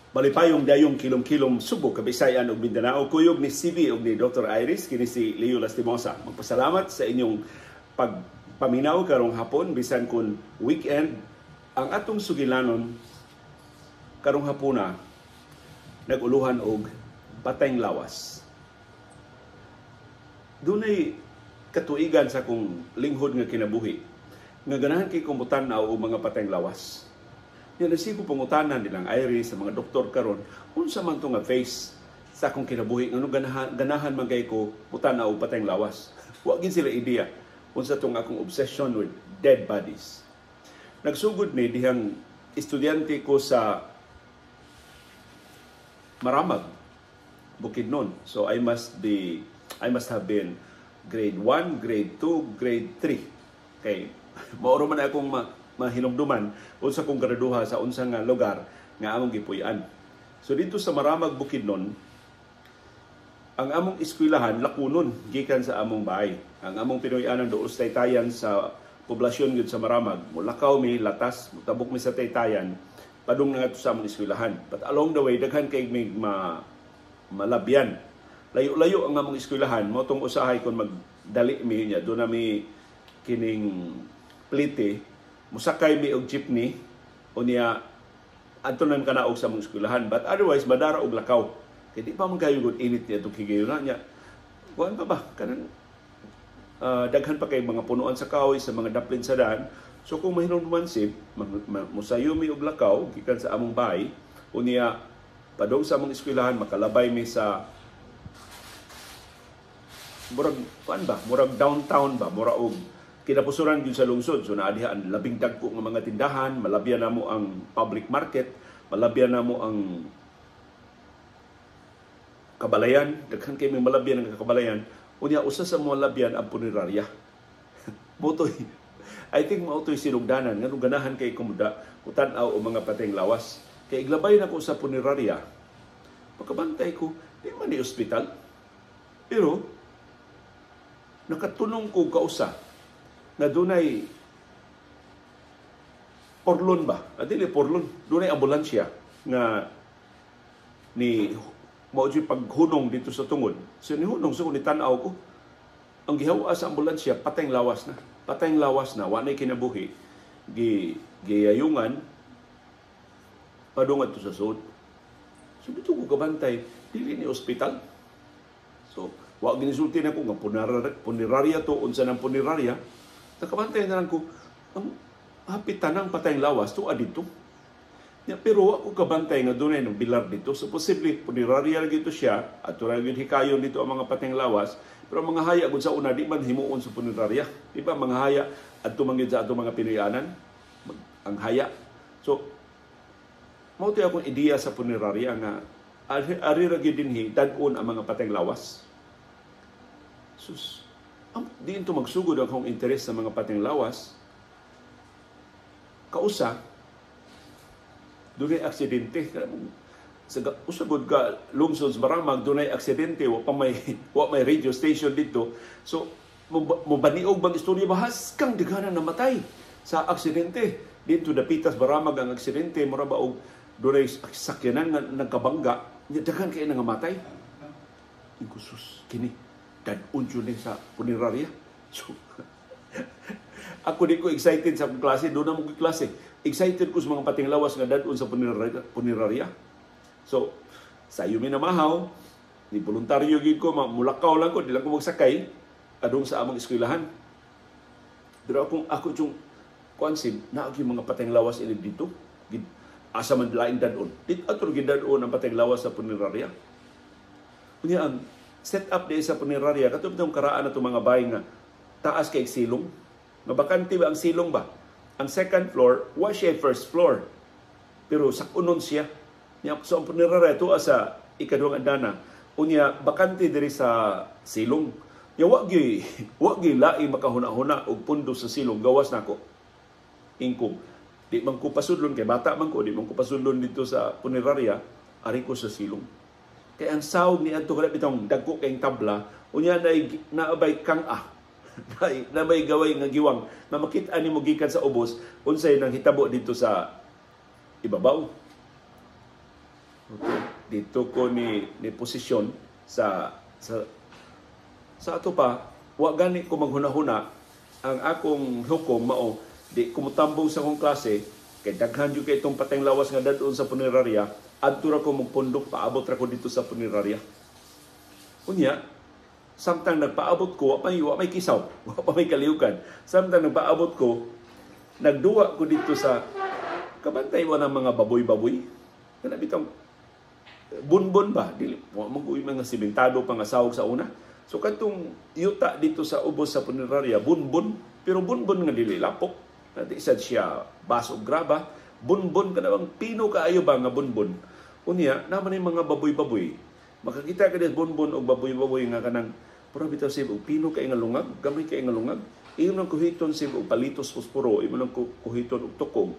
Malipayong dayong kilom-kilom Subo, Kabisayan ug Mindanao. Kuyog ni CV ug ni Dr. Iris, kini si Leo Lastimosa. Magpasalamat sa inyong pagpaminaw karong hapon bisan kun weekend. Ang atong sugilanon karong hapuna nag-uluhan og patayng lawas. Dunay katuigan sa akong linghod nga kinabuhi nga ganahan kay kong mutan-aw og mga patayng lawas. Yan nasigo pangutanan nilang Iris sa mga doktor karon, unsa man to nga face sa akong kinabuhi ngano ganahan ganahan man kay ko mutan-aw og patayng lawas. Wa gid sila ideya unsa tong akong obsession with dead bodies. Nagsugod ni dihang estudyante ko sa Maramag, Bukidnon. So I must have been grade 1, grade 2, grade 3. Kay mauro man akong mahinumduman unsa kong graduha sa unsa nga lugar nga among gipuy-an. So dito sa Maramag, Bukidnon, ang among eskwelahan lakunon gikan sa among bahay. Ang among pinuy-anan dool sa Taytayan, sa poblasyon gyud sa Maramag. Mulakaw mi latas, mutabok mi sa Taytayan, padung na ngadto sa among eskwelahan. But along the way, daghan kay mig malabyan. Layo-layo ang among eskwelahan, mao tong usahay kon magdali mi niya, doon na mi kining plite, musakay mi og jeepney, unya adto na mi kanaog sa among eskwelahan. But otherwise, madara og lakaw. Kay di pa man kayo gud init niya itong higayon niya. Kuan pa ba? Kanang daghan pa kay mga punuan sa kahoy sa mga daplin sa daan. So kung mahinumduman sib, musayo mi og lakaw gikan sa among bahay, unya padung sa among eskwelahan, makalabay mi sa murag kuan ba, murag downtown ba, mura og kinapusuran gyud sa lungsod. So naa diha ang labing dagko nga mga tindahan, malabyan namo ang public market, malabyan namo ang kabalayan, daghan kay may malabyan ang kabalayan. Unya usa sa mga labyan ang punerarya. Motoy, I think mao to'y sinugdanan ngano ganahan kay kumuda mutan-aw og mga pateng lawas. Kay iglabay na ko sa punerarya, pagkabantay ko, di man ni ospital. Pero nakatunong ko kausa na dunay porlon ba? Ah, dili porlon. Dunay ambulansya nga ni mao jud paghunong dito sa tungod. So nihunong, so ni tan-aw ko. Ang gihawa sa ambulansya, patayng lawas na. Patayng lawas na, wa nay kinabuhi. Gi giyayungan padung adto sa sud. So dito ko kabantay, dili ni ospital. So wa ginisulti nako nga punerarya to, unsa nang punerarya. Nakabantay na lang ko ang hapit tanang patayng lawas to dito. Ya, pero wa ko kabantay nga dunay ng bilar dito. So posible punerarya lagi to siya at ra gyud hikayon dito ang mga patayng lawas. Pero ang mga haya gud sa una di man himuon sa punerarya. Di ba mga haya adto man gyud sa atong mga Pinoyanan ang haya. So mao to akong ideya sa punerarya nga ari ra gyud dinhi dad-on ang mga patayng lawas. Sus, ang diin to magsugod ang akong interes sa mga patayng lawas. Kausa, dunay aksidente. Sa usagod ka lungsod sa Maramag, dunay aksidente, wa pa may wa may radio station dito. So mobaniog bang istorya ba haskang daghanan namatay sa aksidente dito dapitas Maramag. Ang aksidente mura ba og dunay sakyanan nga nagkabangga, daghan kay nangamatay. Ingon ko, "Sus, kini dad-on jud ni sa punerarya." So ako di ko excited sa akong klase, doon na mo klase. Excited ko sa mga pating lawas nga dad-on sa punerarya. So, sayo mi namahaw, ni voluntaryo gyud ko, mulakaw lang ko, di lang ko magsakay adong sa among eskwelahan. Pero akong ako yung kuan sim, naa gyud mga pateng lawas ini dito. Asa man laing dad-on. Dito ato gyud dad-on ang pateng lawas sa punerarya. Unya ang set up di sa punerarya kato bitong karaan ato mga bahay nga taas kay silong. Nga bakante ba ang silong ba? Ang second floor, wa siya first floor. Pero sak-unon siya. Nya so ang punerarya tuwa sa ikaduhang andana. Unya bakante diri sa silong. Nya wa gyud laing makahuna-huna og pundo sa silong gawas nako. Ingkong di man ko pasudlon kay bata man ko, di man ko pasudlon dito sa punerarya, ari ko sa silong. Kay ang sawg ni adto kada bitong dagko kayong tabla, unya nay naabay kang ah. Na may gaway nga giwang na makita nimo gikan sa ubos unsay nang hitabo dito sa ibabaw. Okay. Dito ko ni posisyon sa ato pa, wa gani ko maghuna-huna. Ang akong hukom mao di ko motambong sa akong klase kay daghan jud kay itong pateng lawas nga dadon sa punerarya. Adto ra ko magpundok, paabot ra ko dito sa punerarya. Unya, samtang nagpaabot ko, wa may kisaw, wa pa may kalihukan. Samtang nagpaabot ko, nagduwa ko dito sa kabantay wa ng mga baboy-baboy. Kana bitong bunbon ba, dili wa man ko mga simentado pa nga sawog sa una. So katong yuta dito sa ubos sa punerarya, bunbon, pero bunbon nga dili lapok. Di sad siya baso graba, bunbon kana bang pino kaayo ba nga bunbon. Unya, naman yung mga baboy-baboy. Makakita ka din bunbon og baboy-baboy nga kanang pura bitaw sib og pino kay nga lungag, gamay kay nga lungag. Imo nang kuhiton sib og palitos posporo, imo nang kuhiton og tukog.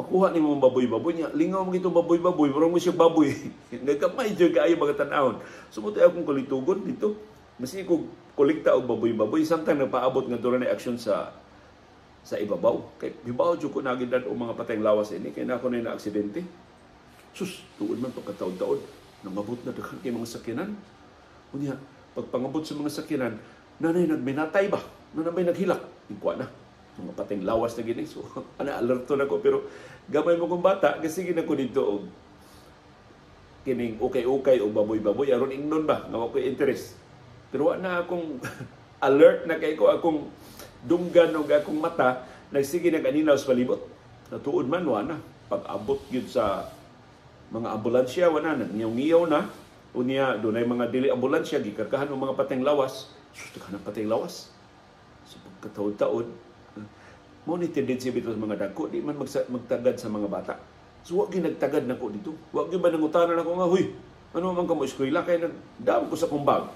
Makuha nimo ang baboy-baboy niya. Lingaw mo itong baboy-baboy, murag mo siya baboy. Nagamay jud kaayo mga tan-awon. So mo akong kulitugon dito. Masige ko kolekta og baboy-baboy samtang nagpaabot nga dura na aksyon sa ibabaw. Kay hibaw jud ko nagidad og mga patayng lawas ini kay nako na aksidente. Sus, tuod man pagkataod-taod, nangabot na daghan kay mga sakyanan. Unya, pagpangabot sa mga sakyanan, nanay nagminatay ba? Nanay naghilak. Ingkwa na. Mga pateng lawas na gini. So, ana, alerto na ko. Pero gamay mo kong bata, kasi na ko dito og kining ukay-ukay o baboy-baboy. Aron ingnon ba? Nga wa ko interest. Pero wa na akong alert na kay ko, akong dunggan og akong mata, nagsige nag-aninaw sa palibot. Natuod man, wa na. Pag-abot yun sa mga ambulansya, wa na, nagniyaw-ngiyaw na. Unya, dunay mga dili ambulansya, gikargahan og mga pateng lawas. Sus, daghan ang pateng lawas. So pagkataod-taod, mo ni tendency bitaw sa mga dagko, di man magtagad sa mga bata. So wa gyud nagtagad nako dito. Wa gyud ba nangutana nako nga, "Huy, ano man ka mo eskwela?" Kay nagdam ko sa akong bag.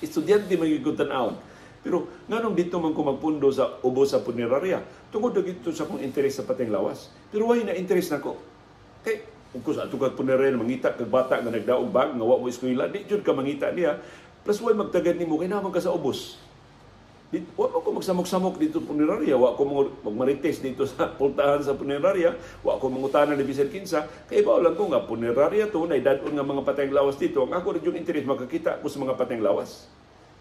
Estudyante man gyud ko tan-awon. Pero nganong dito man ko magpundo sa ubos sa punerarya? Tungod na dito sa akong interes sa pateng lawas. Pero way na interest nako. Kay kung ko sa atong kag punerarya mangita kag bata nga nagdaog bag nga wa mo eskwela, di jud ka mangita niya. Plus way magtagad nimo kay naman ka sa ubos. Di, wa mo ko magsamok-samok dito sa punerarya, wa ko magmarites dito sa pultahan sa punerarya, wa ko mangutana ni bisan kinsa, kay ibaw lang ko nga punerarya to, naidadon nga mga patayng lawas dito. Ang ako rin yung interest makakita ko sa mga patayng lawas.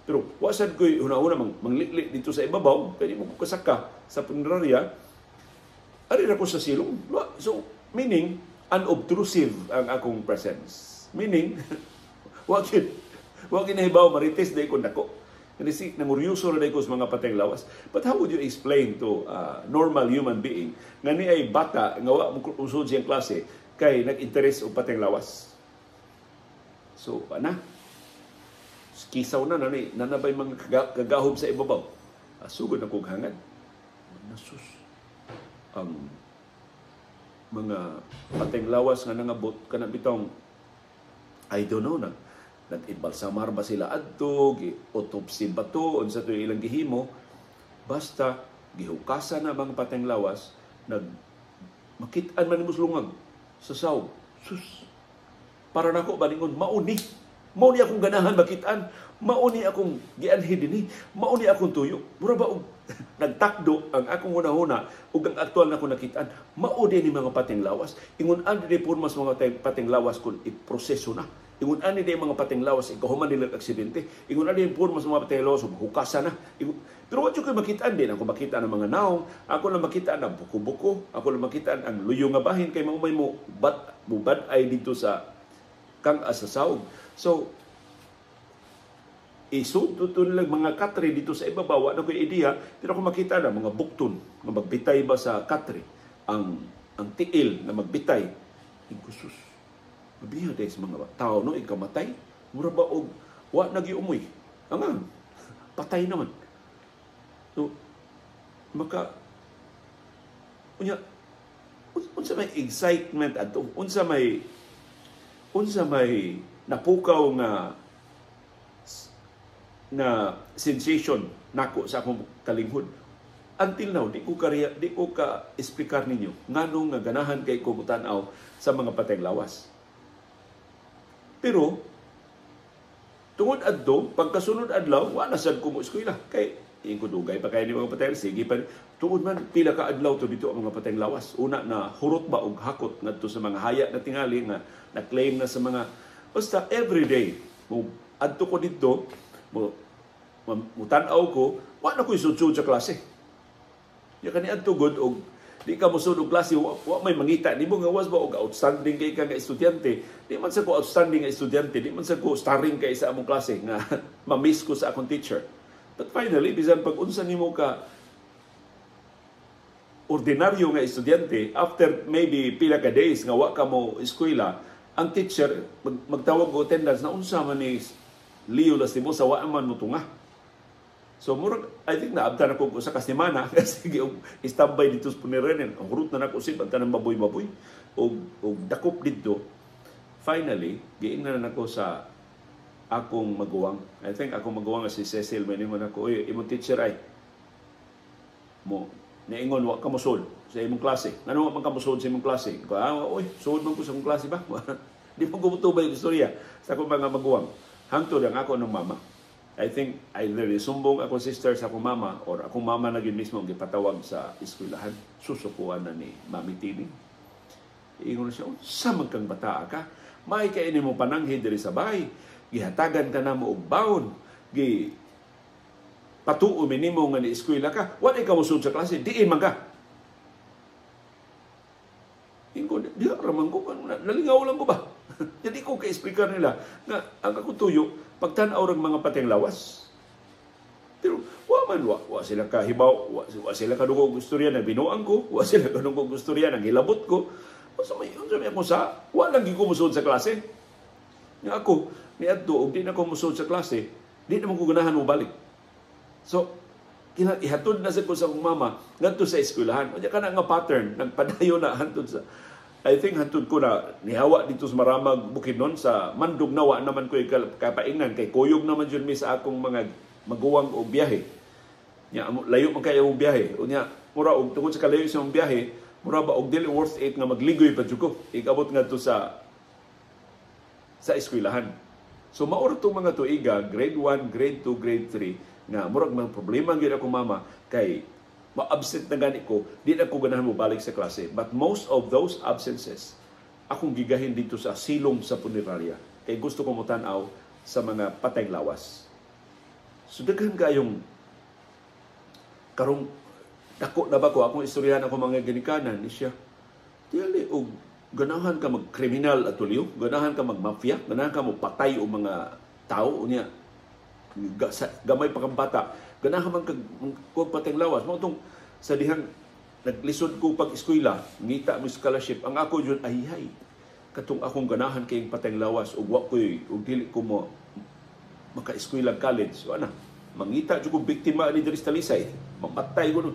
Pero wa sad ko'y una-una manglikli dito sa ibabaw, kay di mo ko kasaka sa punerarya. Ari ra ko sa silong. So, meaning, unobtrusive ang akong presence. Meaning, wa gyud nahibaw marites dai ko nako. Kasi nanguryoso na ko sa mga pateng lawas. But how would you explain to a normal human being nga ni ay bata nga wa mo usod siyang klase kay nag-interes og pateng lawas? So, ana, kisaw na nani nanabay mga kagahob sa ibabaw. Sugod na kog hangad. Nasus. Ang mga pateng lawas nga nangabot kana bitong, I don't know, nag-imbalsamar ba sila adto, autopsy ba to, unsa to ilang gihimo, basta gihukasan na mga pateng lawas, nag makit-an man nimo lungag sa sawg. Sus. Para nako baningon mauni. Mauni akong ganahan makit-an, mauni akong gianhi dinhi, mauni akong tuyo. Mura ba og nagtakdo ang akong hunahuna ug ang aktual na ko nakit-an. Mao ni mga pateng lawas. Ingon ani di porma sa mga pateng lawas kung iproseso na. Ingon ani di mga pateng lawas ikahuman nila aksidente. Ingon ani porma sa mga pateng lawas hukasan na. Ingon, pero wa ko makitaan din ako makita ang mga naong, ako lang makita ang buko-buko, ako lang makita ang luyo nga bahin kay mao may mo bat mubad ay dito sa kang asasawg. So isud to nila mga katre dito sa ibabaw, wa na ko'y ideya, pero ako makita na mga bukton nga magbitay ba sa katre, ang tiil na magbitay. Sus, mabiha dahil sa mga tao no ikamatay, mura ba og wa nagiumoy. Ang patay naman. So maka unya unsa may excitement adto, unsa may napukaw nga na sensation nako sa akong kalinghod. Until now, di ko ka explicar ninyo nganong nga ganahan kay ko mutan-aw sa mga pateng lawas. Pero tungod adto, pagkasunod adlaw, wala sad ko mo eskwela kay Ingon ko, dugay pa kaayo ni mga patay, sige pa. Tuod man, pila ka adlaw to dito ang mga patayng lawas. Una na hurot ba og hakot ngadto sa mga haya na tingali nga na-claim na sa mga, basta every day mo adto ko dito, mo mutan-aw ko, wa na ko'y sud sa klase. Ya kani adto gud og di ka mosud og klase, wa may mangita nimo nga was ba og outstanding kay ka nga estudyante. Di man sa ko outstanding nga estudyante, di man sa ko starring kay sa among klase nga ma-miss ko sa akong teacher. But finally, bisan pag unsa nimo ka ordinaryo nga estudyante, after maybe pila ka days nga wa ka mo eskwela, ang teacher magtawag og attendance na unsa man ni Leo Lastimosa, wa man mo tunga. So murag I think naabtan ako usa ka semana kasi standby dito sa punerarya. Ang hurot na nako sib ang tanang baboy-baboy og dakop didto. Finally, giingnan na nako sa akong maguwang. I think akong maguwang nga si Cecil, may ningon ako, "Oy, imong teacher ay mo niingon wa ka mosud sa imong klase. Ngano wa man ka mosud sa imong klase?" Ko, "Ah, oy, sud man ko sa imong klase ba?" Di mo ko mutubay og istorya sa akong mga maguwang. Hangtod ang ako ng mama. I think either sumbong akong sister sa akong mama or akong mama na gyud mismo ang gipatawag sa eskwelahan. Susukuan na ni Mami Tini. Ingon siya, "Unsa man kang bataa ka? May kay nimo pananghid diri sa bahay. Gihatagan ka na mo og baon. Gi patuo mi nimo nga ni eskwela ka. Wa ka mosud sa klase, diin man ka." Ingon, diha ra man ko, nalingaw lang ko ba? Jadi ko ka-explicar nila nga ang akong tuyo pagtan-aw rang mga pateng lawas. Pero wa man wa sila kahibaw, wa sila kadungog og istorya na binuang ko, wa sila kadungog og istorya na gilabot ko. Unsa may ako sa, wa lang gyud ko mosud sa klase. Nga ako niadto og di na ko mosud sa klase, di naman ko ganahan mo balik. So ihatod na sa ko sa akong mama ngadto sa eskwelahan. Unya kana nga pattern nagpadayon na hantod sa, I think hantod ko na nihawa dito sa Maramag Bukidnon sa Mandog nawa naman ko kapaingnan kay kuyog naman jud mi sa akong mga maguwang og biyahe. Nya layo man kayo ang biyahe. Unya mura og tungod sa kalayo sa among biyahe, mura ba og dili worth it nga magligoy pa jud ko ikabot ngadto sa eskwelahan. So maura tong mga tuiga, grade 1, grade 2, grade 3 nga murag mga problema gyud akong mama kay ma-absent na gani ko, di na ko ganahan mo balik sa klase. But most of those absences, akong gigahin dito sa silong sa punerarya. Kay gusto ko motan-aw sa mga patayng lawas. So daghan kayong karong dako na ba ko akong istoryahan ako mga ginikanan ni siya. Dili og ganahan ka magkriminal atulyo, ganahan ka magmafia, ganahan ka mo patay og mga tao unya gamay pa kang bata, ganahan man kag kuwag patayng lawas. Mao tong sa dihang naglisod ko pag eskwela, ngita mo scholarship, ang ako jud ay hay katong akong ganahan kayong patayng lawas ug wa koy ug dili ko mo maka-eskwela college. So ana, mangita jud ko biktima ni diri sa Talisay, mamatay ko,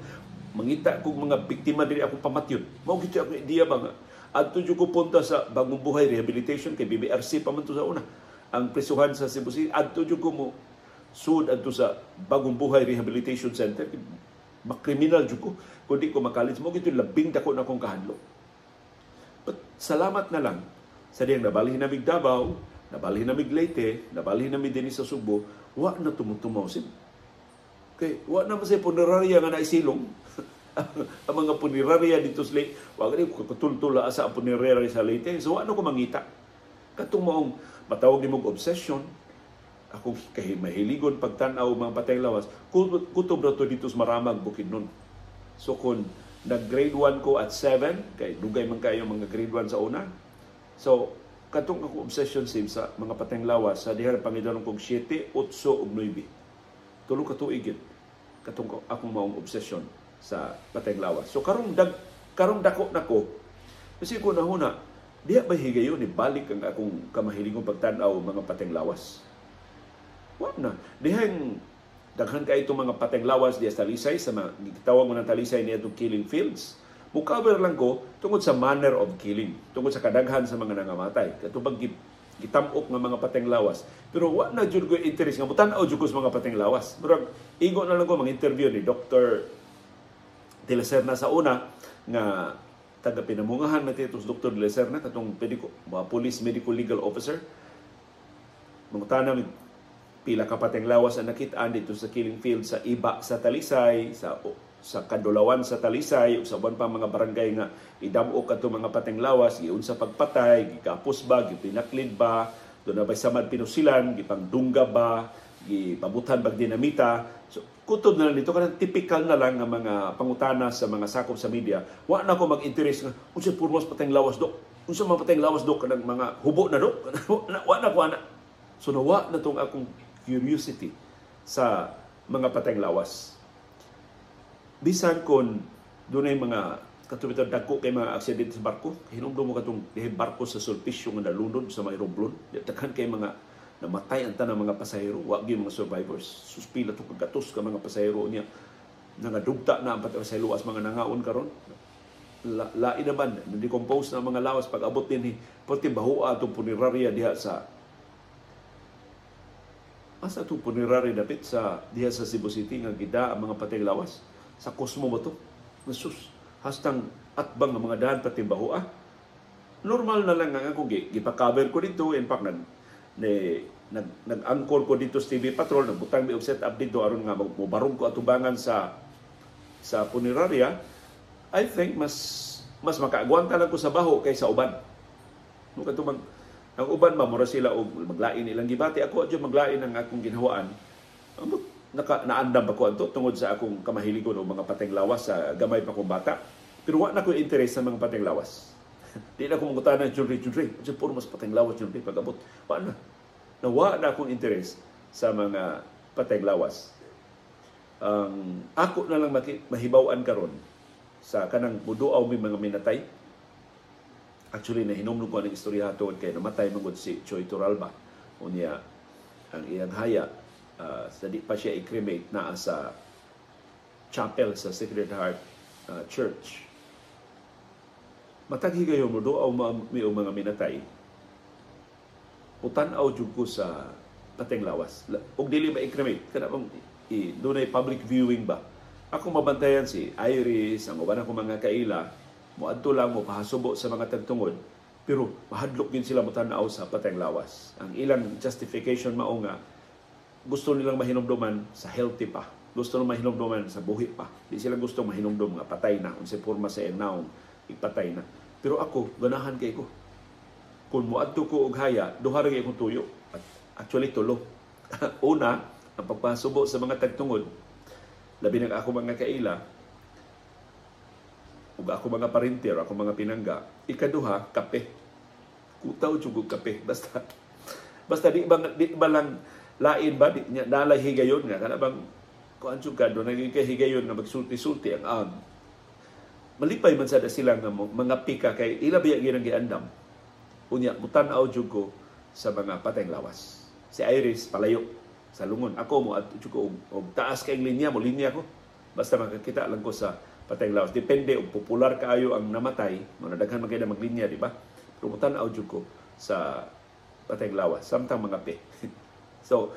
mangita kog mga biktima diri akong pamatyon. Mao gid ako idea ba nga adto jud ko punta sa Bagong Buhay Rehabilitation kay BBRC pa man to sa una. Ang presuhan sa Cebu City, adto jud ko mo sud adto sa Bagong Buhay Rehabilitation Center. Makriminal jud ko kun di ko makalis. Mao gid labing dako na akong kahadlok. But salamat na lang sa diyang nabalhin na mig Davao, nabalhin na mig Leyte, nabalhin na mig dinhi sa Sugbo, wa na tumutumaw sib. Kay wa na man say punerarya nga naisilong. Ang mga punerarya dito sa Leyte, wa gani ko katultula asa ang punerarya sa Leyte. So wa na ko mangita. Katong maong matawag nimong obsession, ako kay mahiligon pagtan-aw mga patay lawas, kutob ra to dito sa Maramag Bukidnon. So kun nag grade 1 ko at 7, kay dugay man kayo mga grade 1 sa una. So katong ako obsession sim sa mga patayng lawas sa diha pangidaron kog 7, 8 ug 9. Tulo ka tuig gyud katong akong maong obsession sa patayng lawas. So karong dako nako kasi ko nahuna diha ba higayon ni balik ang akong kamahilingon pagtan-aw mga patayng lawas. Wa na. Dihang daghan kay itong mga patayng lawas diha sa Talisay, sa mga gitawag mo ng Talisay niya itong killing fields. Mukaber lang ko tungod sa manner of killing, tungod sa kadaghan sa mga nangamatay. Katong gitam-ok nga mga patayng lawas. Pero wa na jud ko interest nga mutan-aw jud ko sa mga patayng lawas. Murag igo na lang ko mang interview ni Dr. De La Serna sa una nga taga pinamungahan na titos Dr. De La Serna katong medico, police medical legal officer. Mangutana Pila ka pateng lawas ang nakitaan dito sa killing field sa Iba sa Talisay, sa Kadulawan sa Talisay, ug sa uban pa mga barangay nga idam-o kadto mga pateng lawas, giunsa pagpatay, gigapos ba, gipinaklid ba, doon na ba'y samad pinusilan, gipangdungga ba, gipabutan bag dinamita. So, kutob na lang dito, kanang typical na lang nga mga pangutana sa mga sakop sa media. Wa na ko mag-interest nga, unsa purmas pateng lawas dok? Unsa man pateng lawas dok? Kanang mga hubo na dok? Wa na ko ana. So nawa na tong akong curiosity sa mga pateng lawas. Bisan kon dunay mga katong dagko kay mga aksidente sa barko, hinumdum mo katong barko sa Sulpicio nga nalunod sa may Romblon, daghan kay mga namatay ang tanang mga pasahero, wa gyud mga survivors. Suspila to kagatos ka mga pasahero niya, nangadugta na ang patay sa luwas mga nangaon karon. Lain naman, na-decompose na ang mga lawas pag abot din pati bahua atong punerarya diha sa asa atong punerarya dapit sa diha sa Cebu City nga gida ang mga patay lawas sa Cosmo ba to? Jesus, hastang atbang ang mga daan pati bahua. Normal na lang ang akong gipa-cover ko dito. In fact, nag-angkor ko dito sa TV Patrol, nagbutang mi og set up dito aron nga mobarong ko atubangan sa punerarya. I think mas mas makaagwanta lang ko sa baho kaysa uban. No, katong ang uban ba mura sila og maglain ilang gibati, ako adyo maglain ang akong ginhawaan. Amot naka naandam ba ko adto tungod sa akong kamahiligon og mga pateng lawas sa gamay pa kong bata. Pero wa na ko interes sa mga pateng lawas. Di na ko mangutana, "Junri, Junri, unsa puro mas pateng lawas, Junri, pag-abot?" Wa na. Nawa na akong interes sa mga pateng lawas. Ang ako na lang mahibaw-an karon sa kanang muduaw mi mga minatay. Actually, nahinumdum ko ang istorya tungod kay namatay man si Choi Toralba. Unya, ang iyang haya, sa di pa siya i-cremate, naa sa chapel sa Sacred Heart Church. Matag higayon mo duaw mi og mga minatay, mutan-aw jud ko sa pateng lawas. Og dili ma-cremate, kana bang dunay public viewing ba? Ako mabantayan si Iris, ang uban akong mga kaila, moadto lang mo pahasubo sa mga tagtungod, pero mahadlok din sila motan-aw sa pateng lawas. Ang ilang justification mao nga gusto nilang mahinumduman sa healthy pa. Gusto nilang mahinumduman sa buhi pa. Di sila gusto mahinumdum nga patay na, unsay porma sa iyang naong ipatay na. Pero ako, ganahan kay ko. Kung moadto ko og haya, duha ra kay akong tuyo. Actually, tulo. Una, ang pagpasubo sa mga tagtungod, labi nang ako mga kaila, ug ako mga parente or ako mga pinangga. Ikaduha, kape. Kutaw jud og kape. Basta basta di ba lang lain ba di nya nalay higayon nga kana bang kuan jud ka do naging higayon nga magsulti-sulti ang ag malipay man sada sila nga mga pika kay ila biya gyud ang giandam. Unya mutan-aw jud ko sa mga pateng lawas. Si Iris palayo sa lungon. Ako mo adto jud ko og taas kay linya mo linya ko. Basta makakita lang ko sa pateng lawas. Depende og popular kaayo ang namatay, mga daghan man kay na maglinya, di ba? Pero mutan-aw jud ko sa pateng lawas samtang mga pe. So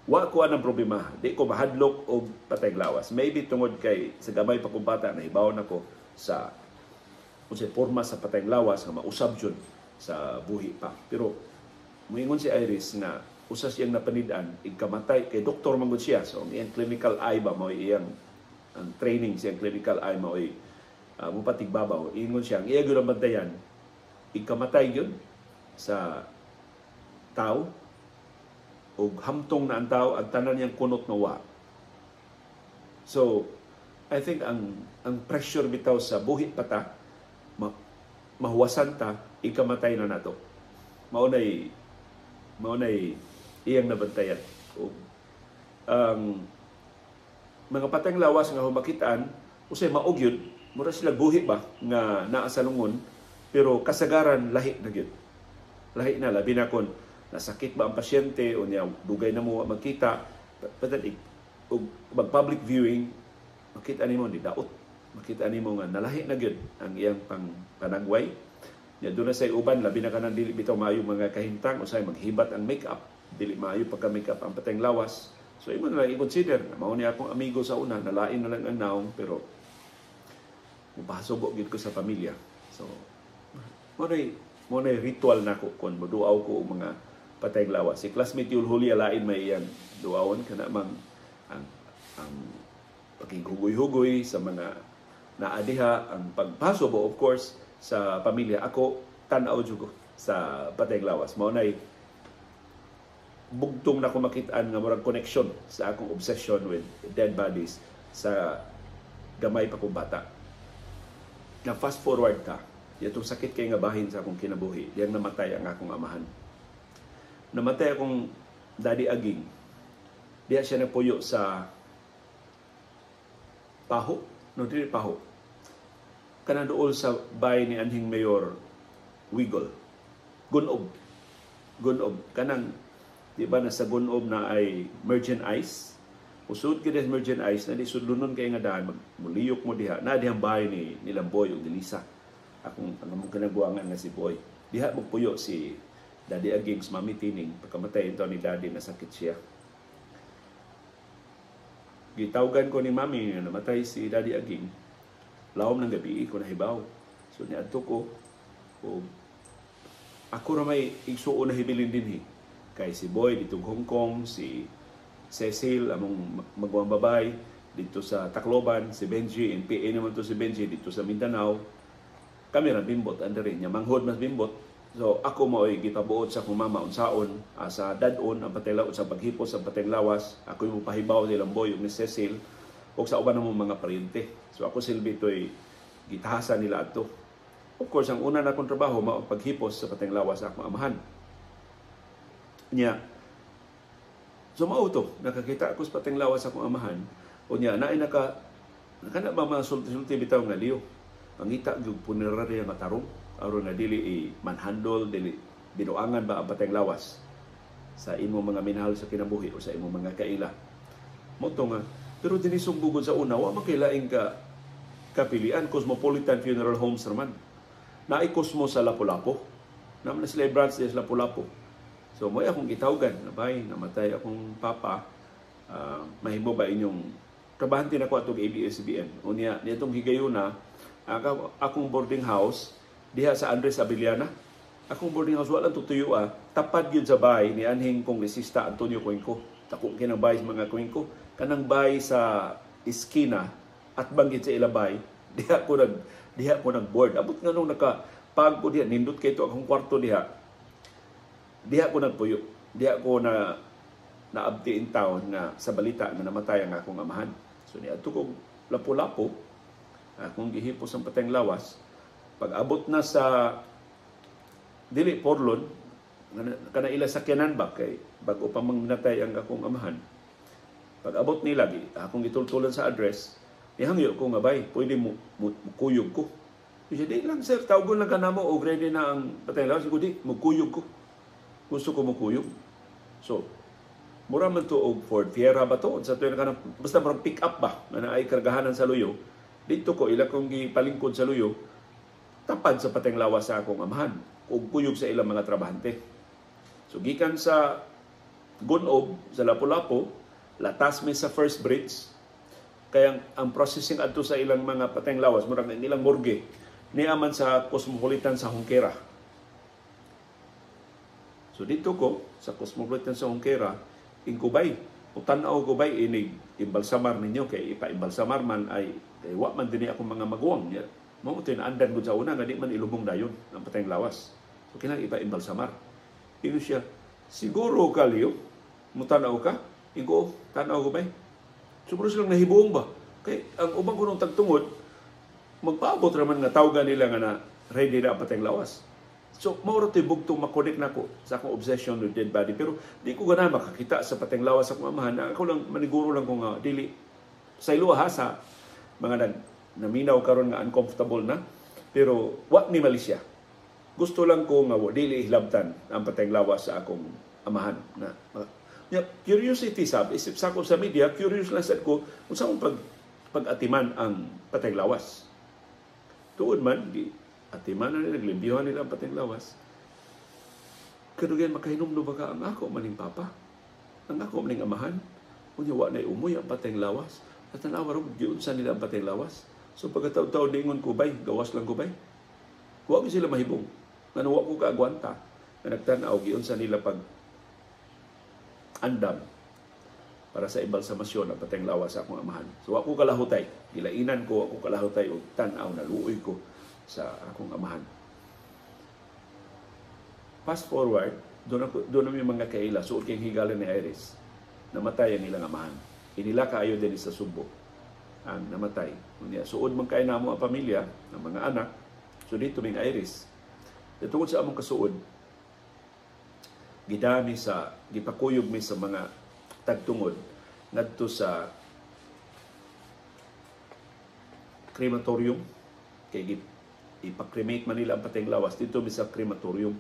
wa ko anang problema. Di ko mahadlok og pateng lawas. Maybe tungod kay sa gamay pa kong bata nahibaw nako sa unsay porma sa pateng lawas nga mausab jud sa buhi pa. Pero moingon si Iris nga usa siyang napanid-an igkamatay kay doktor man gud siya. So ang iyang clinical eye ba mao iyang ang training siyang clinical eye mao mupatigbabaw. Ingon siya ang iya gyud ang bantayan igkamatay gyud sa tao ug hamtong na ang tao, ang tanan niyang kunot na wa. So I think ang pressure bitaw sa buhi pa ta, mahuwasan ta, ikamatay na nato. Mao nay iyang nabantayan. Ug ang mga pateng lawas nga humakitaan usay maog yun, mura sila buhi ba nga naa sa lungon, pero kasagaran lahi na gyud. Lahi na, labi na kon nasakit ba ang pasyente o niya dugay na mo magkita, but og mag public viewing makita nimo di daot, makita nimo nga nalahi na gyud ang iyang pang panagway nya. Doon na say uban, labi na kanang dili bitaw maayo mga kahimtang, usay maghibat ang makeup, dili maayo pagka makeup ang pateng lawas. So imo na lang i-consider mao ni akong amigo sa una, nalain na lang ang naong, pero mupahasubo gyud ko sa pamilya. So mao nay ritual nako kon moduaw ko og mga patayng lawas. Si classmate Yul Huli alain may iyang duawon kana mang ang paghihugoy-hugoy sa mga naadiha, ang pagpaso bo of course sa pamilya. Ako tan-aw jud ko sa patayng lawas. Mao nay bugtong na ko makitaan nga murag connection sa akong obsession with dead bodies sa gamay pa kong bata. Na fast forward ta, itong sakit kay nga bahin sa akong kinabuhi, diyang namatay ang akong amahan. Namatay akong daddy Aging. Diya siya napuyo sa Paho, no, dili Paho. Kanang duol sa bay ni anhing Mayor Wigol. Gunob. Gunob. Kanang, di ba nasa Gunob na ay Mergent Ice? Usod ka sa Mergent Ice, na di sudlunon kay nga daan, muliyok mo diha. Na dihang bahay ni Lamboy o ni Lisa. Akong ang among kinabuangan nga si Boy. Diha magpuyo si Daddy Aging, si Mami Tining. Pagkamatay ito ni Daddy, nasakit siya. Gitawgan ko ni Mami na namatay si Daddy Aging. Lawom ng gabi ko nahibaw. So niadto ko, o ako ra may igsuon na hibilin dinhi. Kay si Boy dito Hong Kong, si Cecil among maguwang babay dito sa Tacloban, si Benji, NPA naman to si Benji dito sa Mindanao. Kami ra bimbot andre nya manghod mas bimbot. So ako mao'y gipabuot sa akong mama unsaon sa dad-on ang patay sa paghipos sa patay lawas. Ako yung pahibaw ni Lamboy ug ni Cecil ug sa uban namong mga paryente. So ako silbi to'y gitahasan nila adto. Of course, ang una na akong trabaho mao paghipos sa patay lawas sa akong amahan. Nya, so mao to, nakakita ako sa patay lawas sa akong amahan. Unya, naay naka na ba mga sulti-sulti bitaw nga liyo. Pangita gyud punerarya nga tarong aron nga dili i manhandle, dili binuangan ba ang patay lawas sa imong mga minahal sa kinabuhi o sa imong mga kaila. Mao to nga, pero dinhi sugbugod sa una, wa man kay laing ka kapilian. Cosmopolitan Funeral Homes raman. Naay Cosmo sa Lapu-Lapu. Naman na sila branch sa Lapu-Lapu. So mo'y akong gitawgan, nabay, namatay akong papa, mahimo ba inyong trabahante na ko atong ABS-CBN. Unya, nitong higayuna, akong boarding house diha sa Andres Abellana. Akong boarding house wala tutuyo tapad gyud sa bahay ni anhing kongresista Antonio Cuenco. Dako kinang bahay sa mga Cuenco, kanang bahay sa iskina at banggit sa ila bahay, diha ko nag-board. Abot nga nung nakapag ko diha, nindot kay to akong kwarto diha. Diha ko nagpuyo. Diha ko na naabti in town nga sa balita nga namatay ang akong amahan. So niadto kog Lapu-Lapu, akong gihipos ang patayng lawas. Pag abot na sa dili Porlon, kana ila sakyanan ba kay bago pa mang natay ang akong amahan. Pag abot nila, akong gitultulan sa address, nihangyo ko nga bay, pwede mo mukuyog ko. Siya, di lang sir, tawgon lang ka namo og ready na ang patayng lawas. Ko di, mukuyog ko. Gusto ko mukuyog. So, mura man to og Ford Fiera ba to? Sa tuyo na kanang, basta murang pick up ba? Nga naay kargahanan sa luyo. Dito ko, ila kong gipalingkod sa luyo, tapad sa patayng lawas sa akong amahan og kuyog sa ilang mga trabahante. So, gikan sa Gunob, sa Lapu-Lapu, latas mi sa First Bridge, kaya ang processing adto sa ilang mga patayng lawas, murag ang ilang morgue, niaman sa Cosmopolitan sa Hongkera. So dito ko, sa Cosmopolitan sa Hongkera, ingkubay, utan-aw ko bay, inig imbalsamar ninyo, kay ipa-imbalsamar man ay, kay wa man din akong mga maguwang. Mao ito naandan ko sa una, nga di man ilubong dayon ang patayng lawas. So kinahanglan ipa-imbalsamar. Ingo siya, siguro ka, Leo, mutanaw ka? Ingo, tanaw ko bay. Siguro silang nahibuong ba? Kay ang ubang kunong tagtungod, magpaabot raman nga tawgan nila nga na ready na ang patayng lawas. So, mao ra to'y bugtong makonek nako sa akong obsession with dead body. Pero di ko ganahan makakita sa patayng lawas sa akong amahan. Ako lang, maniguro lang ko nga dili sa iluha ha, sa mga naminaw karon nga uncomfortable na. Pero wa ni malisya. Gusto lang ko nga dili hilabtan ang patayng lawas sa akong amahan. Na, ya, curiosity sab, isip sa ako sa media, curious lang sad ko unsa akong pag-atiman ang patayng lawas. Tuod man, di atiman na nila, naglimbiyuhan nila ang patayng lawas. Kadugayan, makahinumdum ba ka ang ako maning papa? Ang ako maning amahan? Unya, wa na'y umoy ang patayng lawas. At tanawa ro, giunsa nila ang patayng lawas. So pagkataon-taon, diingon ko bay, gawas lang ko bay. Wa ko sila mahibong. Ngano wa ko kaagwanta. Na nagtanaw, giunsa nila pag andam para sa embalsamasyon ang patayng lawas sa akong amahan. So ako kalahutay, gilainan ko, ako kalahutay og tan-aw, naluoy ko sa akong amahan. Fast forward, doon ang mga kaila, suod kay higala ni Iris, namatay ang ilang amahan. Inila kaayo din sa Sugbo ang namatay. Unya, suod man kay namo ang pamilya, ang mga anak, so dito ming Iris. Tungod sa among kasuod, gidami sa, gipakuyog mi sa mga tagtungod ngadto sa crematorium kay ipa-cremate man nila ang patayng lawas dito mi sa crematorium.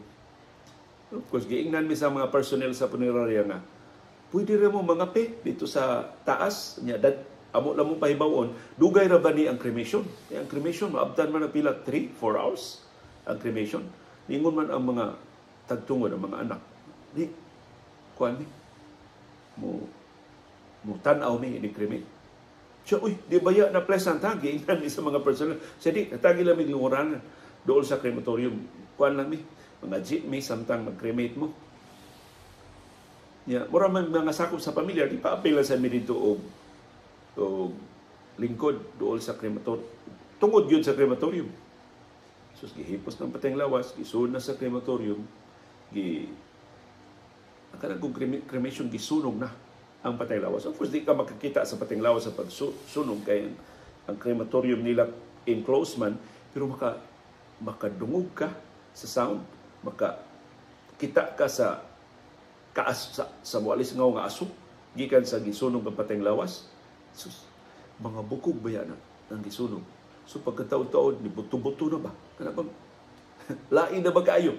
Of course, giingnan mi sa mga personnel sa punerarya nga pwede ra mo mga pe dito sa taas nya, dad amo lang mo pahibawon dugay ra ba ni ang cremation. Kay ang cremation maabtan man ang pila 3-4 hours ang cremation. Ningon man ang mga tagtungod, ang mga anak, di kuan ni mo tan-aw mi ini cremate. Siya, uy, di ba ya na pleasant ha? Giingnan ni sa mga personnel. Siya di, katagi lang mi lunguran dool sa crematorium. Kuan lang mi, mga jeep mi samtang mag-cremate mo. Ya, mura man mga sakop sa pamilya, di pa apela sa mi dito og lingkod dool sa crematorium. Tungod yun sa crematorium. So, gihipos ng patayng lawas, gisuod na sa crematorium, gi ang kanang kung cremation, gisunog na ang patayng lawas. Of course, di ka makakita sa patayng lawas sa pagsunog kay ang crematorium nila enclosed man, pero makadungog ka sa sound, makakita ka sa kaas sa mualis nga aso gikan sa gisunog ang patayng lawas. Sus, mga bukog ba yan ang gisunog? So pagkataon-taon, ni buto-buto na ba? Kana bang lain na ba kaayo?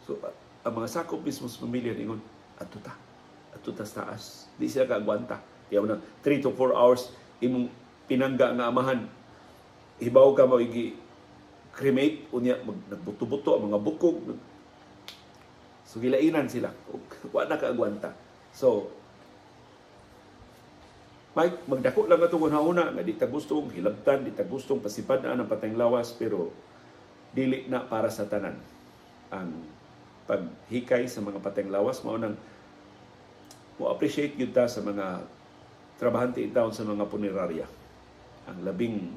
So ang mga sakop mismo sa pamilya ningon, ato ta sa taas. Di sila kaagwanta. Kaya na 3 to 4 hours imong pinangga nga amahan. Hibaw ka mo igi cremate unya nagbuto-buto ang mga bukog. So gilainan sila. Wa na kaagwanta. So Mike, magdako lang atong una nga di ta gustong hilabtan, di ta gustong pasipad na ang patayng lawas, pero dili na para sa tanan ang paghikay sa mga patayng lawas. Mao nang mo appreciate gyud ta sa mga trabahante in town sa mga punerarya. Ang labing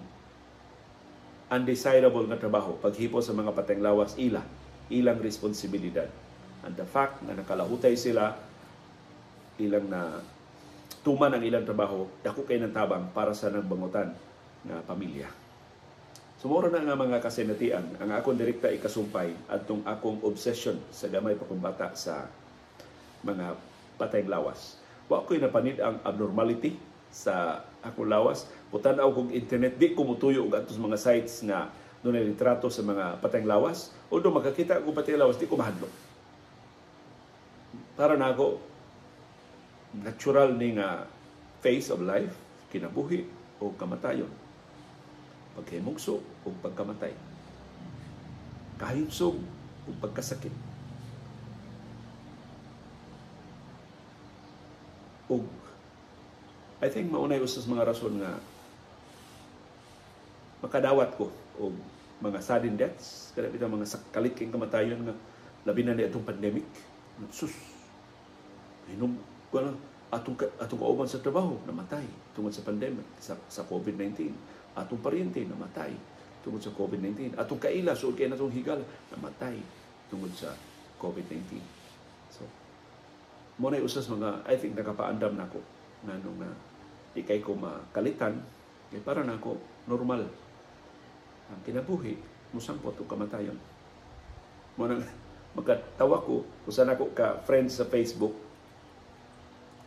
undesirable nga trabaho paghipo sa mga patayng lawas, ilang responsibilidad. And the fact na nakalahutay sila, ilang na tuman ang ilang trabaho, dako kay ng tabang para sa nagbangutan nga pamilya. Sumuro na nga mga kasinatian, ang akong direkta ikasumpay adtong akong obsession sa gamay pa kong bata sa mga patayng lawas. Wa ko'y napanid ang abnormality sa akong lawas. Putan-aw kong internet, di ko mutuyo og atos mga sites nga dunay litrato sa mga patayng lawas. Although makakita akong patayng lawas, di ko mahadlok. Para na ako, natural ni nga phase of life, kinabuhi o kamatayon. Pagkahimugso o pagkamatay. Kahimsog o pagkasakit. O I think maunay usas mga rason nga makadawat ko o mga sudden deaths, kada bitaw mga kalit kay kamatayon nga labi na ni atong pandemic. Sus, hinom ko na atong kauban sa trabaho namatay tungod sa pandemic, sa COVID-19. Atong paryente namatay tungod sa COVID-19. Atong kaila suod kay natong higala namatay tungod sa COVID-19. So mo na usas mga I think nakapaandam nako nganong na di kay ko makalitan kay para nako normal ang kinabuhi mosangpot og kamatayon. Mo nang magkatawa ko usa nako ka friends sa Facebook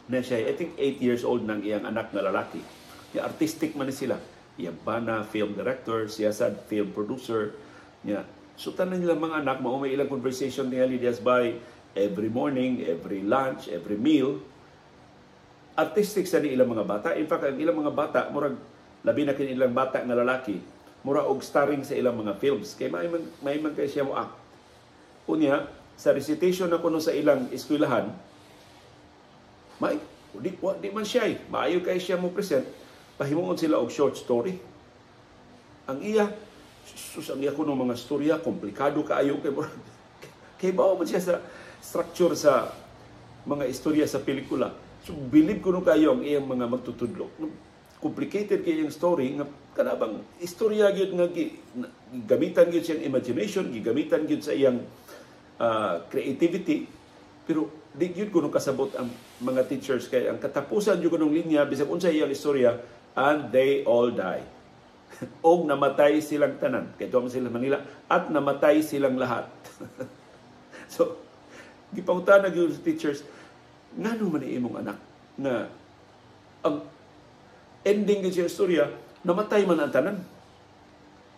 na siya, I think 8 years old nang iyang anak na lalaki. Ya artistic man ni sila. Iyang bana, film director, siya sad film producer. Ya, so tanan nila mga anak mao may ilang conversation niya Lydia's by every morning, every lunch, every meal. Artistic sa ni ilang mga bata. In fact, ang ilang mga bata murag labi na kini ilang bata nga lalaki, mura og starring sa ilang mga films. Kay may man kay siya mo act. Unya, sa recitation na kuno sa ilang eskwelahan, may di man siya eh. Maayo kay siya mo present, pahimuon sila og short story. Ang iya, sus, ang iya kuno mga storya komplikado kaayo kay kay bawo man siya sa structure sa mga istorya sa pelikula. So believe ko no kayo ang iyang mga magtutudlo. Complicated kay iyang story nga kanabang istorya gyud nga gamitan gyud siyang imagination, gigamitan gyud sa iyang creativity, pero di gyud kuno kasabot ang mga teachers kay ang katapusan gyud kunong linya bisag unsa iyang istorya, "And they all die." Og namatay silang tanan. Kay tuwa sila Manila, at namatay silang lahat. So, gipangutana gyud sa teachers, ngano man imong anak nga ang ending gyud siya istorya, namatay man ang tanan?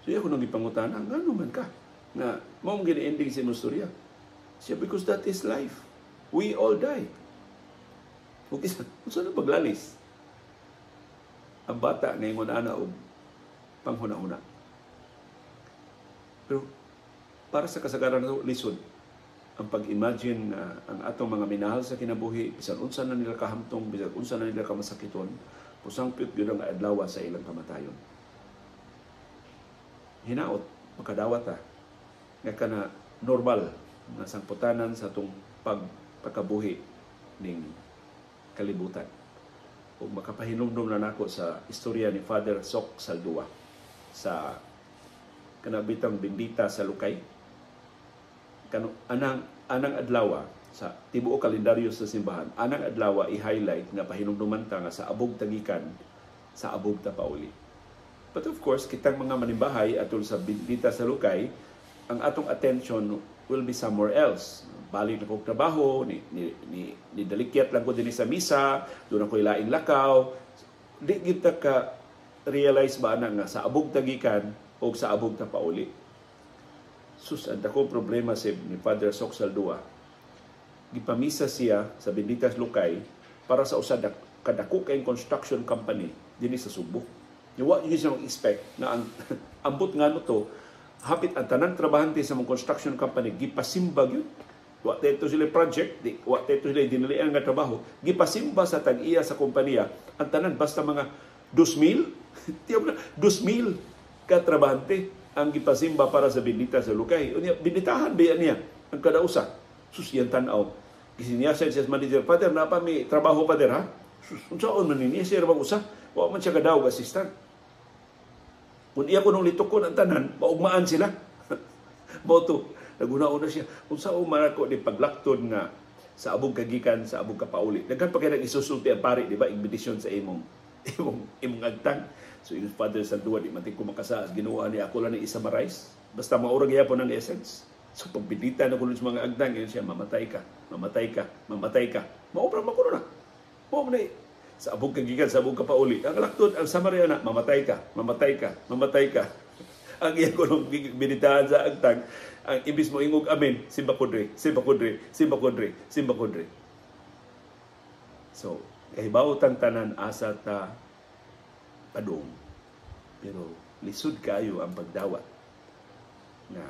So, iya ko nang gipangutana, ngano man ka nga mao man ending sa imong istorya? Siya, "Because that is life. We all die." Ug isa, unsa na paglalis? Ang bata ngayon ana og panghuna-huna. Pero para sa kasagaran nato, lisod ang pag-imagine na ang atong mga minahal sa kinabuhi, bisan unsa na nila kahamtong, bisan unsa na nila kamasakiton, pusangpit gyud ang adlaw sa ilang kamatayon. Hinaot, makadawat ta nga kana normal nga sangputanan sa atong pagpakabuhi ning kalibutan. Ug makapahinumdum na nako sa istorya ni Father Sok Saldua sa kanabitang bindita sa Lukay. Kano anang anang adlaw sa tibuok kalendaryo sa simbahan, anang adlaw i-highlight nga pahinumduman ta nga sa abog tagikan, sa abog ta pauli. But of course, kitang mga manimbahay atol sa bindita sa Lukay, ang atong attention will be somewhere else. Balik na kong trabaho, ni dalikyat lang ko dinhi sa misa, doon ako ilaing lakaw. Di kita ka realize ba na nga sa abog tagikan o sa abog ta pauli. Sus, ang dakong problema si ni Father Sok Saldua. Gipamisa siya sa Benditas Lukay para sa usa kadako kayong construction company dinhi sa Sugbo. Wa gyud siya mag-expect na ang ambot nga no to, hapit ang tanang trabahante sa mga construction company gipasimba gyud. Wa to sila project, di wa to sila dinalian nga trabaho, gipasimba sa tag-iya sa kompanya ang tanan, basta mga 2,000, tiyaw na 2,000 ka trabahante ang gipasimba para sa bindita sa Lukay. Unya binditahan ba niya ang kada usa. Sus, yan tan-aw. Gisinyasan siya sa manager, "Father, napa mi trabaho, Father, ha?" Sus, unsaon man niya siya bang usa? Wa man siya kadaog assistant. Kung iya ko nung litukon ang tanan, maugmaan sila. Mao to, naguna-una siya. Kung sa man ako di paglaktod nga sa abog kagikan, sa abog kapauli. Daghan pa kay nag-isusulti ang pari, di ba? Imbidisyon sa imong agtang. So yung Father Saldua, di man ko makasa, Ginoo ni ako lang ni i-summarize. Basta maura gyapon ang essence. So pagbidita na kuno sa mga agtang, yun siya, "Mamatay ka, mamatay ka, mamatay ka." Maobra man kuno na. Mao na sa abog kagikan, sa abog kapauli. Ang laktod, ang summary na, mamatay ka, mamatay ka, mamatay ka. Ang iya ko nung binitahan sa agtang, ang ibis mo ingog amen, simba kudre, simba kudre, simba kudre, simba kudre. So, kahibaw tang tanan asa ta padung. Pero lisod kayo ang pagdawat na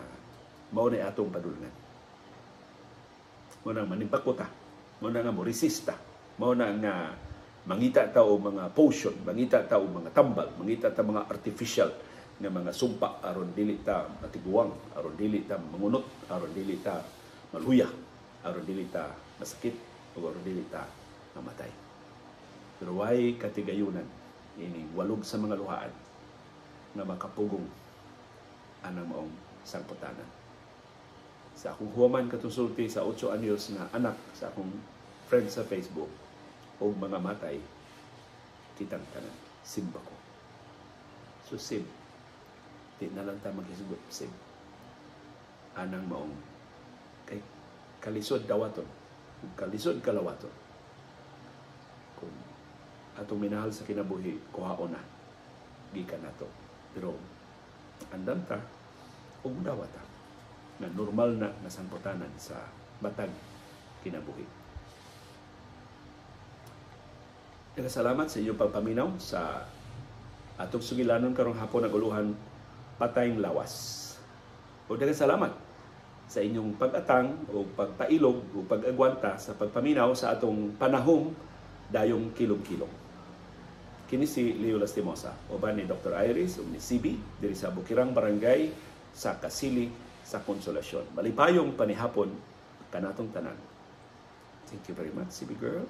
mao na atong padulngan. Mao na manimbako ta, mao na nga mo resista, mao na nga mangita ta og mga potion, mangita ta og mga tambal, mangita ta mga artificial nga mga sumpa aron dili ta matiguang, aron dili ta mangunot, aron dili ta maluya, aron dili ta masakit, o aron dili ta mamatay. Pero way katigayunan ining walog sa mga luhaan nga makapugong anang maong sangputanan. Sa akong huwaman katong sa 8 anyos nga anak sa akong friend sa Facebook, o mga matay kitang tanan, simba ko. So sib, di na lang ta maghisgot, sib. Anang maong kay kalisod dawaton, kalisod kalawaton. Kung atong minahal sa kinabuhi, kuhaon na, gikan nato. Pero andam ta, ug dawata na normal na nasangputanan sa batag kinabuhi. Salamat sa inyong pagpaminaw sa atong sugilanon karong hapon ng uluhan, Patayng Lawas. O daghang salamat sa inyong pag-atang o pagpailog o pag-agwanta sa pagpaminaw sa atong panahom dayong kilong-kilong. Kini si Leo Lastimosa, uban ni Dr. Iris ug ni CB diri sa Bukirang Barangay sa Kasili sa Konsolasyon. Malipayong panihapon kanatong tanan. Thank you very much, CB girl.